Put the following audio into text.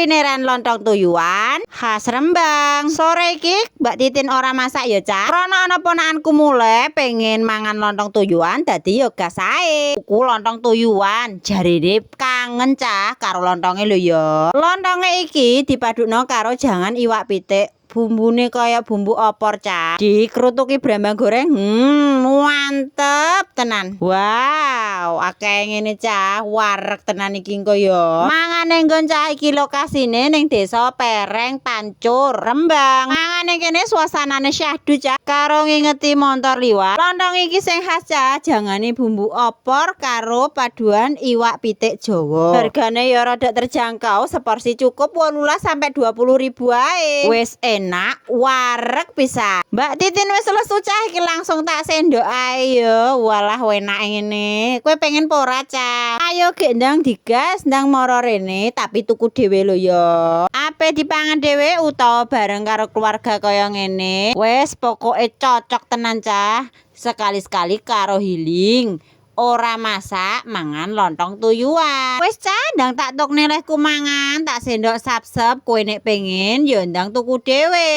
Kulineran lontong tuyuan khas Rembang. Sore iki Mbak Titin ora masak ya, Cah. Krono ana ponakanku mulih pengen mangan lontong tuyuan, dadi yo gas ae. Tuku lontong tuyuan, jarene kangen, Cah, karo lontonge lho ya. Lontonge iki dipadukno karo jangan iwak pitik. Bumbune kaya bumbu opor, Cah. Dikrutuki brambang goreng, mantep tenan. Wow, akeh ngene, Cah, wareg tenan iki engko ya. Mangane nggon, Cah, iki lokasine ning Desa Pereng Pancur, Rembang. Mangane kene suasanane syahdu, Cah, karo ngingeti montor liwat. Lontong iki sing khas, Cah, jangane bumbu opor karo paduan iwak pitik Jawa. Hargane ya rada terjangkau, seporsi cukup 18 sampai 20 ribu ae. Wis enak, wareg pisan. Mbak Titin wis lesu, Cah, iki langsung tak sendok ae ya. Walah, enak ngene. Kowe pengen apa ora, Cah? Ayo gek ndang digas, ndang moro rene, tapi tuku dhewe lho ya. Ape dipangan dhewe utawa bareng karo keluarga kaya ngene. Wis pokoke cocok tenan, Cah. Sekali-sekali karo healing. Ora masak, mangan lontong tuyuan. Wis, Cah, ndang tak tukne lehku mangan, tak sendok sap-sep. Kowe nek pengen ya ndang tuku dhewe.